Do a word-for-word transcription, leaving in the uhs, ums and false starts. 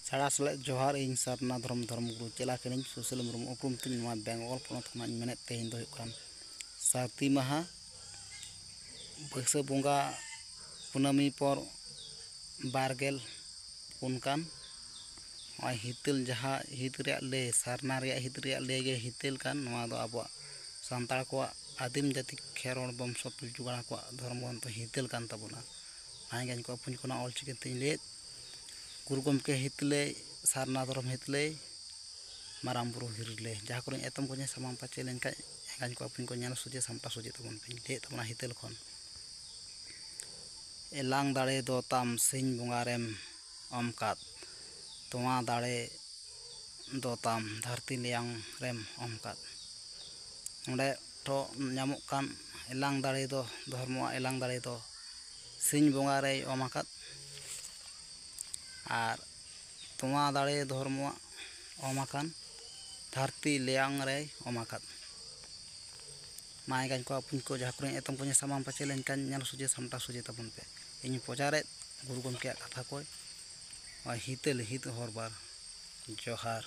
ᱥᱟᱲᱟ ᱥᱮᱞᱮᱫ ᱡᱚᱦᱟᱨ, ᱤᱧ ᱥᱟᱨᱱᱟ ᱫᱷᱚᱨᱚᱢ ᱫᱷᱚᱨᱚᱢ ᱜᱩᱨᱩ ᱪᱮᱞᱟ ᱠᱟᱹᱱᱟᱹᱧ, ᱥᱩᱥᱤᱞ ᱢᱩᱨᱢᱩ ᱩᱯᱨᱩᱢ ᱛᱤᱧ᱾ ᱱᱚᱣᱟ ᱵᱮᱝᱜᱚᱞ ᱯᱚᱱᱚᱛ ᱠᱷᱚᱱᱟᱜ ᱤᱧ ᱢᱮᱱᱮᱫ, ᱛᱮᱦᱮᱧ ᱫᱚ ᱦᱩᱭᱩᱜ ᱠᱟᱱ ᱥᱟᱹᱨᱫᱤ ᱢᱟᱦᱟ, ᱵᱟᱹᱭᱥᱟᱹᱠᱷ ᱵᱚᱸᱜᱟ ᱠᱩᱱᱟᱹᱢᱤ ᱯᱚᱨ ᱵᱟᱨ ᱜᱮᱞ ᱯᱩᱱ ᱠᱟᱱ᱾ ᱱᱚᱜᱼᱚᱭ ᱦᱤᱛᱟᱹᱞ, ᱡᱟᱦᱟᱸ ᱦᱤᱛ ᱨᱮᱭᱟᱜ ᱞᱟᱹᱭ, ᱥᱟᱨᱱᱟ ᱨᱮᱭᱟᱜ ᱦᱤᱛ ᱨᱮᱭᱟᱜ ᱞᱟᱹᱭ ᱜᱮ ᱦᱤᱛᱟᱹᱞ ᱠᱟᱱ᱾ ᱱᱚᱣᱟ ᱫᱚ ᱟᱵᱚᱣᱟᱜ ᱥᱟᱱᱛᱟᱲ ᱠᱚᱣᱟᱜ ᱟᱹᱫᱤᱢ ᱡᱟᱹᱛᱤ ᱠᱷᱮᱨᱣᱟᱲ ᱵᱚᱝᱥᱚ ᱯᱤᱞᱪᱩ ᱜᱟᱲᱟ ᱠᱚᱣᱟᱜ ᱫᱷᱚᱨᱚᱢ ᱜᱨᱚᱱᱛᱷᱚ ᱦᱤᱛᱟᱹᱞ ᱠᱟᱱ ᱛᱟᱵᱚᱱᱟ᱾ ᱢᱟᱭ ᱜᱟᱧ ᱠᱚ ᱟᱹᱯᱩᱧ ᱠᱚ, ᱱᱚᱣᱟ ᱚᱞᱪᱤᱠᱤ ᱛᱮᱧ ᱞᱟᱹᱭᱮᱫ, ᱜᱩᱨᱩ ᱜᱚᱢᱠᱮ ᱦᱤᱛ ᱞᱟᱹᱭ, ᱥᱟᱨᱱᱟ ᱫᱷᱚᱨᱚᱢ ᱦᱤᱛ ᱞᱟᱹᱭ, ᱢᱟᱨᱟᱝ ᱵᱩᱨᱩ ᱦᱤᱨᱤ ᱞᱟᱹᱭ, ᱡᱟᱦᱟᱸ ᱠᱚᱨᱮᱧ ᱮᱛᱚᱢ ᱠᱚᱧᱮ ᱥᱟᱢᱟᱝ ᱯᱟᱪᱮ ᱞᱮᱱᱠᱷᱟᱡ, ᱮᱸᱜᱟᱧ ᱠᱚ ᱟᱹᱯᱩᱧ ᱠᱚ, ᱧᱮᱞ ᱥᱚᱡᱷᱮ ᱥᱟᱢᱴᱟᱣ ᱥᱚᱡᱷᱮ ᱛᱟᱵᱚᱱ ᱯᱮ᱾ ᱞᱟᱹᱭᱮᱫ ᱛᱟᱵᱚᱱᱟ ᱦᱤᱛᱟᱹᱞ ᱠᱷᱚᱱ᱾ ᱮᱞᱟᱝ ᱫᱟᱲᱮ ᱫᱚ ᱛᱟᱢ ᱥᱤᱧ ᱵᱚᱸᱜᱟ ᱨᱮᱢ ᱚᱢ ᱠᱟᱫ, ᱛᱚᱣᱟ ᱫᱟᱲᱮ ᱫᱚ ᱛᱟᱢ ᱫᱷᱟᱹᱨᱛᱤ ᱞᱮᱭᱟᱝ ᱨᱮᱢ ᱚᱢ ᱠᱟᱫ᱾ ᱚᱸᱰᱮ ᱴᱷᱚ ᱧᱟᱢᱚᱜ ᱠᱟᱱ ᱮᱞᱟᱝ ᱫᱟᱲᱮ ᱫᱚ, ᱫᱷᱚᱨᱢᱚᱣᱟᱜ ᱮᱞᱟᱝ ᱫᱟᱲᱮ ᱫᱚ ᱥᱤᱧ ᱵᱚᱸᱜᱟ ᱨᱮᱭ ᱚᱢ ᱟᱠᱟᱫ, ᱟᱨ ᱛᱚᱣᱟ ᱫᱟᱲᱮ ᱫᱷᱚᱨᱢᱚᱣᱟᱜ ᱚᱢ ᱟᱠᱟᱱ ᱫᱷᱟᱹᱨᱛᱤ ᱞᱮᱭᱟᱝ ᱨᱮᱭ ᱚᱢ ᱟᱠᱟᱫ᱾ ᱢᱟᱭ ᱜᱟᱧ ᱠᱚ ᱟᱹᱯᱩᱧ ᱠᱚ, ᱡᱟᱦᱟᱸ ᱠᱚᱨᱮ ᱮᱛᱚᱢ ᱠᱚᱧᱮ ᱥᱟᱢᱟᱝ ᱯᱟᱪᱮ ᱞᱮᱱᱠᱷᱟᱱ, ᱧᱮᱞ ᱥᱚᱡᱷᱮ ᱥᱟᱢᱴᱟᱣ ᱥᱚᱡᱷᱮ ᱛᱟᱵᱚᱱ ᱯᱮ᱾ ᱤᱧ ᱯᱨᱚᱪᱟᱨᱮᱫ ᱜᱩᱨᱩ ᱜᱚᱢᱠᱮᱭᱟᱜ ᱠᱟᱛᱷᱟ ᱠᱚ, ᱱᱚᱜᱼᱚᱭ ᱦᱤᱛᱟᱹᱞ ᱦᱤᱛ ᱦᱚᱨ ᱵᱟᱨ᱾ ᱡᱚᱦᱟᱨ᱾